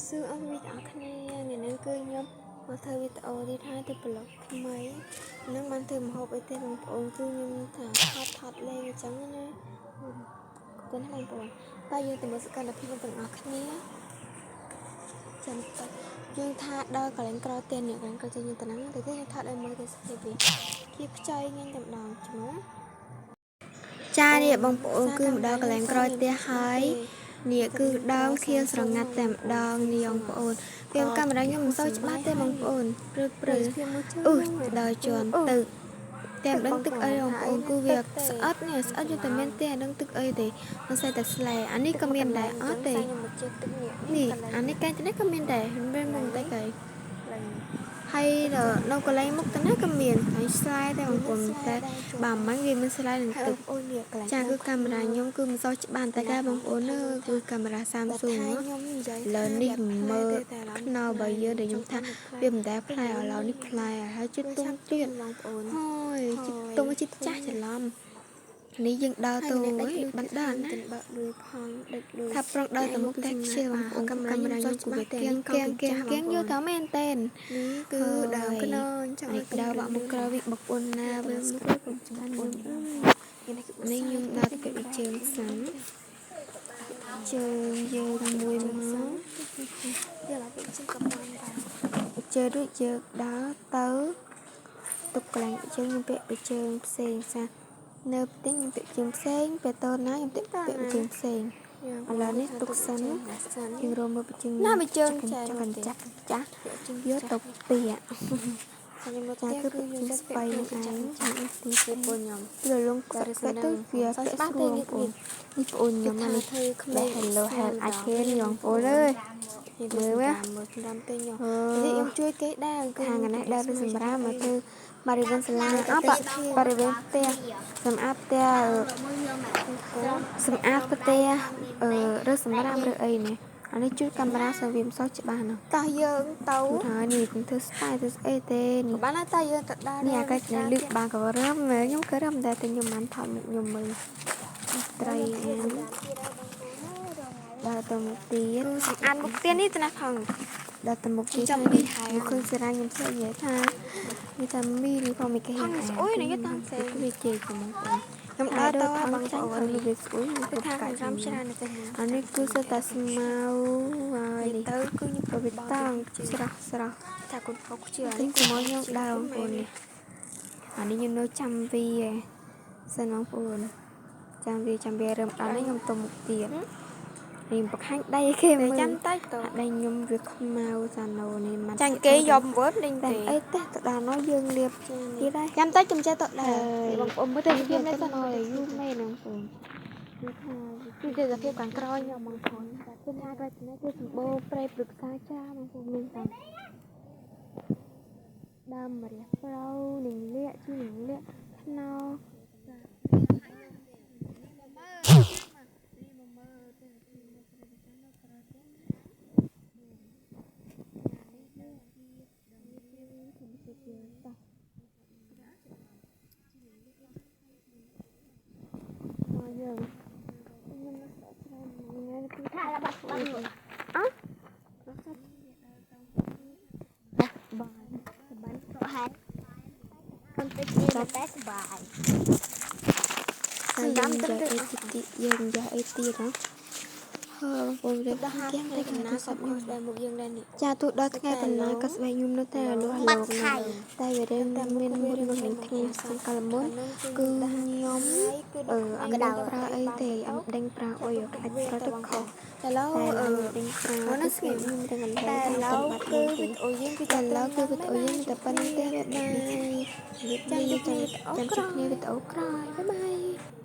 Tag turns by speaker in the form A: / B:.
A: សួរអស់វីដេអូគ្នាថ្ងៃនេះគឺខ្ញុំមកធ្វើវីដេអូទៀតហើយទៅប្លុកថ្មីនឹងបានធ្វើម្ហូបអីទេបងប្អូនគឺខ្ញុំថាថតថតលេងអញ្ចឹងណាគុណណាបងប្អូនតែយើងទៅមើលសកម្មភាពទាំងអស់គ្នាចាំតិចយើងថាដល់កន្លែងក្រោយផ្ទះនេះកន្លែងក្រោយផ្ទះយើងទៅហ្នឹងទៅគេយើងថតឲ្យមើលទេសភាពវាជាខ្ចីញ៉ាំតែម្ដងជំនួចានេះបងប្អូនគឺមកដល់កន្លែងក្រោយផ្ទះហើយនេះគឺដើមខៀវស្រងាត់តែម្ដងនេះបងប្អូនវាកាមេរ៉ាខ្ញុំមិនសូវច្បាស់ទេបងប្អូនព្រឺព្រឺអ៊ុដល់ជន់ទឹកតែមិនដឹងទឹកអីបងប្អូនគឺវាស្អិតនេះស្អិតយកតែមែនទេអត់ដឹងទឹកអីទេមិនស្អីតែស្លែអានេះក៏មានដែរអត់ទេនេះអានេះកែនេះក៏មានដែរមិនមុខតែកែហើយនៅកន្លែងមុខទៅណាក៏មានហើយស្លែតែបងប្អូនតែបើមិនវាមានស្លែនឹងទឹកចាគឺកាមេរ៉ាខ្ញុំគឺមិនសូវច្បាស់តែការបងប្អូនគឺកាមេរ៉ា Samsung លើនេះមើលខ្នោបើយើងដែលខ្ញុំថាវាមិនដែលផ្លែឥឡូវនេះផ្លែហើយជិតទុំទៀត
B: បងប្អូន
A: ហើយជិតទុំជិតចាស់ច្រឡំនេះយើងដើរទៅបណ្ដាណា
B: បើកលុយផងដេចលុយ
A: ថាប្រងដើរទៅមុខតែខ្ជិលបងប្អូនកាមេរ៉ាខ្ញុំច្បាស់គៀងគៀងគៀងគៀងយកទៅមែនតែន
B: នេះគឺដើមខ្នង
A: ចង់ដើរបាក់មុខក្រោយវាបុកអូនណាវាមុខខ្ញុំច្បាស់ខ្ញុំនេះខ្ញុំដើរទៅពីជើងសាំជើងយើងមួយមក
B: យកឡើងពីជើងក៏បានដែរ
A: ជើងរួចយើងដើរទៅទុកកន្លែងជើងខ្ញុំពាក់ពីជើងផ្សេងសានៅផ្ទះខ្ញុំពាក់ជើងផ្សេងពេលតណាខ្ញុំពាក់ជើងផ្សេងឥឡូវនេះទុកសិនយើងរមមើលជើង
B: ណាបើជើង
A: ចាស់ចាស់ចាស់យកទៅពាក់
B: ខ្ញុំមក
A: ចា
B: ផ្ទះ
A: គឺ
B: គឺយើង
A: ជើងស្បៃនឹងឯង
B: ទីពីបងខ្ញុំ
A: លលងក្បែទៅវាពាក់ស្រួលបងប្អូននេះបងប្អូនខ្ញុំនេះ
B: ធ្វើក្មេង
A: Hello hello អាចគេនេះបងប្អូនអើយ
B: មើលមើលតាមទេខ្ញុំនេះខ្ញុំជួយគេដែរ
A: គឺខាងនេះដើរទៅសម្រាប់មកគឺបរិវេណសាលាអបរិវេណផ្ទះសម្អាតផ្ទះសម្អាតផ្ទះអឺឬសម្រាប់ឬអីនេះអានេះជួយកាមេរ៉ាសវាមិនសូវច្បាស់ណាស់
B: តោះយើងទៅ
A: ហើយនេះខ្ញុំធ្វើ style ធ្វើស្អីទេនេះ
B: បានតែយើងទៅដើរ
A: នេះអាកែនេះលឹកបានក៏រឹមខ្ញុំក៏រឹមដែរតែខ្ញុំបានថតមុខខ្ញុំមើលត្រីអានដើរទៅមុខទៀត
B: សម្អាតមុខទៀតនេះទៅណាផង
A: ដល់ទៅមុខទៀត
B: ចាំមីហើយ
A: ឃើញសារ៉ាខ្ញុំស្អីនិយាយថាវាថាមីនេះផងមីគេ
B: ផងស្អុយនេះតាមផ្សេង
A: វាជេរហ្មង
B: ខ្ញុំដើរទៅបងប្អូន
A: វាស្អុយ
B: គឺថាខ្ញុំច្រើនទៅ
A: អានេះគឺសុទ្ធតែស្មៅហើយនេះ
B: ទៅគឺខ្ញុំ
A: ប្រវិតងស្រស់ស្រស់
B: ថាកូនប្រុសជឿ
A: នេះគឺមកខ្ញុំដើរបងប្អូននេះអានេះខ្ញុំនៅចាំវាសិនបងប្អូនចាំវាចាំវារឹមដល់នេះខ្ញុំទៅមុខទៀតនេះបង្ហាញដៃគេមើល
B: ចាំតិចទៅ
A: ដៃខ្ញុំវាខ្មៅសាណូនេះមិន
B: ចាញ់គេយកវើដេញ
A: តែ
B: ទេ
A: អីទេទៅដល់នោះយើងលាបទៀតដែរ
B: ចាំតិចខ្ញុំចេះទៅដែរបងប្អូនមើលទៅភាពនេះ
A: ទៅ
B: សិន
A: យូរមែនបងប្អូនគឺថា
B: គឺទេសភាពខាងក្រោយខ្ញុំបងប្អូន
A: តែគឺថាក្រោយនេះគឺសម្បូរព្រៃព្រឹក្សាចាបងប្អូនមានតាដើមម្រះព្រៅនឹងលាកជីនឹងលាកខ្នោមកយើងខ្ញុំមកស្រកច្រើនថ្ងៃនេះគឺ
C: ថារបស់បង
A: អ่ะ
C: បាយបានប្រហែលកំតិចនេះតែសបាយ
A: តែយើងយកអីទៀតយើងយកអីទៀតហ៎ហើយបងប្អូនរៀប
B: ដល់ហា
A: ផ្ទះ
B: តែ
A: តែ
B: កណាស
A: កណាសព
B: ពខ្ញុំស្បែកមុខយើងដែរនេះ
A: ចាទូដល់ថ្ងៃដំណើរក៏ស្បែកខ្ញុំនៅតែលស់
C: បា
A: លោក
C: ត់ខៃ
A: តែវារៀងមានមុននឹងថ្ងៃសង្កលមុនគឺខ្ញុំអឺអត់ដឹងប្រើអីទេអត់ដឹងប្រើអុយខ្លាចប្រើទៅខុស
B: តែឡូវ
A: តែ
B: អឺ
A: ដឹងប្រើ
B: នៅស្ងៀម
A: ខ្ញុំដឹងឥឡូវ
B: តែ
A: តែ
B: ឡូវ
A: បាត់
B: គឺ
A: ទេ
B: វីដេអូយើងគឺ
A: តែឥឡូវគឺវីដេអូយើងតែប៉ុណ្្នឹងទេបាយបាយ
B: ចាំជួបគ្នាវីដេអូ
A: ចាំ
B: ក្រោ
A: ជួបគ្នា
B: យ
A: វីដេអូក្រោយបាយបាយ។